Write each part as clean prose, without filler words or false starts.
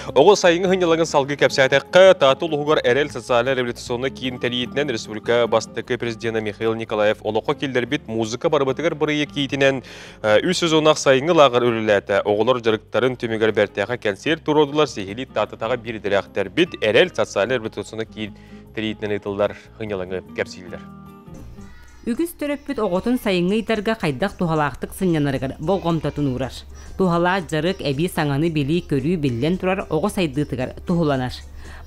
Оҕо сайыҥҥы сынньалаҥын салгыы кэпсээтэххэ, Таатта улууһугар Эрэл социальнай-реабилитационнай киин тэрийиитинэн республика бастакы президенэ Михаил Николаев олоххо киллэрбит музыка барыбытыгар бырайыак иитинэн үс сезоннаах сайыҥҥы лааҕыр үлэлээтэ. Оҕолор дьарыктарын түмүгэр бэртээхэй кэнсиэр туруордулар. Сиһилии Тааттатааҕы биир идэлээхтэрбит Эрэл социальнай-реабилитационнай киин тэрийиитинэн ыытыллар сынньалаҥы кэпсииллэр. Үгүс төрөппүт оҕотун сайыҥҥы ыйдарга хайдах туһалаахтык сынньанарыгар болҕомтотун уурар. Туһалаах дьарык эбии саҥаны билии-көрүү биллэн турар оҕо сайдыытыгар туһуланар.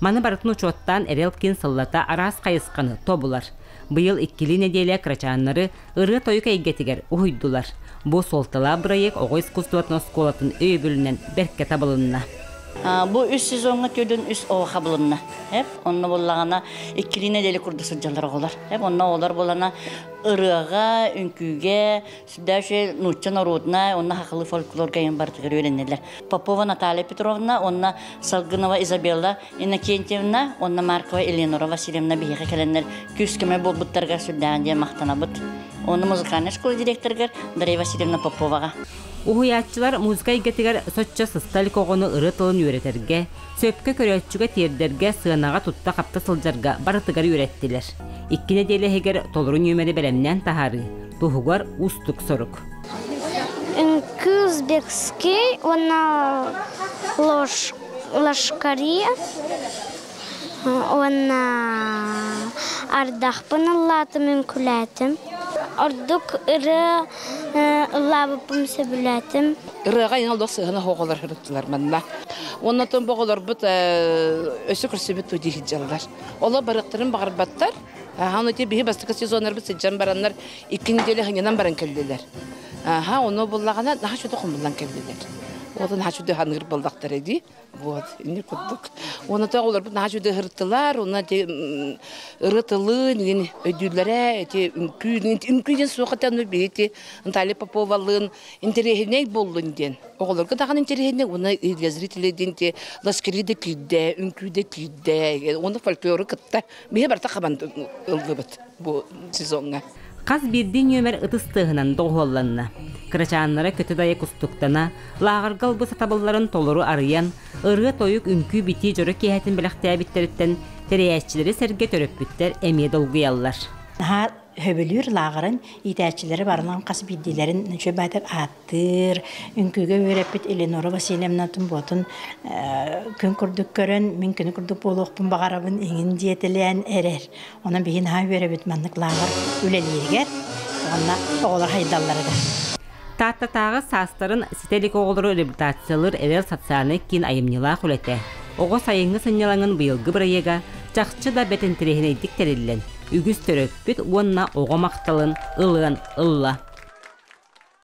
Маны барытын учуоттаан Эрэл киин сыллата араас хайысханы тобулар. Быйыл иккилии нэдиэлэ кырачааннары ырыа-тойук эйгэтигэр уһуйдулар. Бу суолталаах бырайыак оҕо искусствотын оскуолатын өйөбүлүнэн бэркэ табылынна. Бу үс сезоҥҥа түөрдүн үс оҕо хабылынна. Онно буоллаҕына иккилии нэдиэлэ курдук сылдьаллар оҕолор. Онно оҕолор буолана ырыаҕа, үҥкүүгэ, сүрдээх нуучча норуотунай, онно хахылы фольклорга эҥин барытыгар үөрэнэллэр. Попова Наталья Петровна, уонна Салгынова Изабелла Иннокентьевна, уонна Маркова Елена Васильевна биһиэхэ кэлэннэр күүс-көмө буолбуттарыгар сүрдээҕин диэн махтанабыт. Уонна музыкальнай школа директорыгар Дарья Васильевна Поповаҕа. Уһуйааччылар музыка эйгэтигэр соччо сыста илик оҕону ырыа тылын үөрэтэргэ, сөпкө көрөөччүгэ тиэрдэргэ, сыанаҕа тутта-хапта сылдьарга барытыгар үөрэттилэр. Икки нэдиэлэ иһигэр толору нүөмэри бэлэмнээн таһаарыы туһугар уустук сорук. Үҥкүү узбекский уонна ложкари уонна ардахпын ыллаатым, үҥкүүлээтим. Ордук ырыа ыллаабыппын сөбүлээтим. Ырыаҕа ең олох сыһына оҕолор ырыттылар манна. Оннотон боҕолорбут өссө көрсүбүт туу дии Олор барыктарын баҕарбаттар. Аха, оны биһи бастакы сезоннарбыт сылдьан бараннар икки неделя хынньанан баран кэллилэр. Аха, ону буллаҕына наһаа чуду хомуллан кэллилэр. Уотун наһаа чуду ханыыр боллахтар дии. Вот, ини курдук. Уонна оҕолорбут наһаа үчүгэй ыһыртылар, уонна ити ырытылыы нигин өйдүүллэрэ, ити үҥкүү, үҥкүү диэн суох этэ, ону биһи ити Наталья Поповалыын интэриэһинэй буоллун диэн. Оҕолорго даҕаны интэриэһинэй, уонна для зрителей диэн ити ласкири да киирдэ, үҥкүү да киирдэ, уонна фольклору кытта биһи барыта хабан ыллыбыт бу сезоҥҥа. Хас биирдии нүөмэр ытыс тыаһынан доҕуһуолланна. Кырачааннара көтө-дайа кустуктана, лааҕырга ылбыт сатабылларын толору арыйан, ырыа-тойук, үҥкүү-битии дьоро киэһэтин бэлэхтээбиттэриттэн тэрийээччилэри сэргэ төрөппүттэр эмиэ долгуйаллар. Наһаа сөбүлүүр лааҕырын иитээччилэри барыларын хас биирдиилэрин үчүгэй баайдык ааттыыр, үҥкүүгэ үөрэппит Элеонора Васильевнатын буотун күн курдук көрөн, мин күнү курдук буолуохпун баҕарабын иҥин диэтэлээн эрэр. Онон биһи наһаа үөрэбит маннык лааҕыр үлэлииригэр уонна оҕолор хайдалларыгар. Тааттатааҕы саастарын ситэ илик оҕолору реабилитациялыыр Эрэл социальнай киин айымньылаах үлэтэ, оҕо сайыҥҥы сынньалаҥын быйылгы бырайыага чахчы да бэрт интэриэһинэйдик тэриллэн, үгүс төрөппүт уонна оҕо махталын ылыан ылла.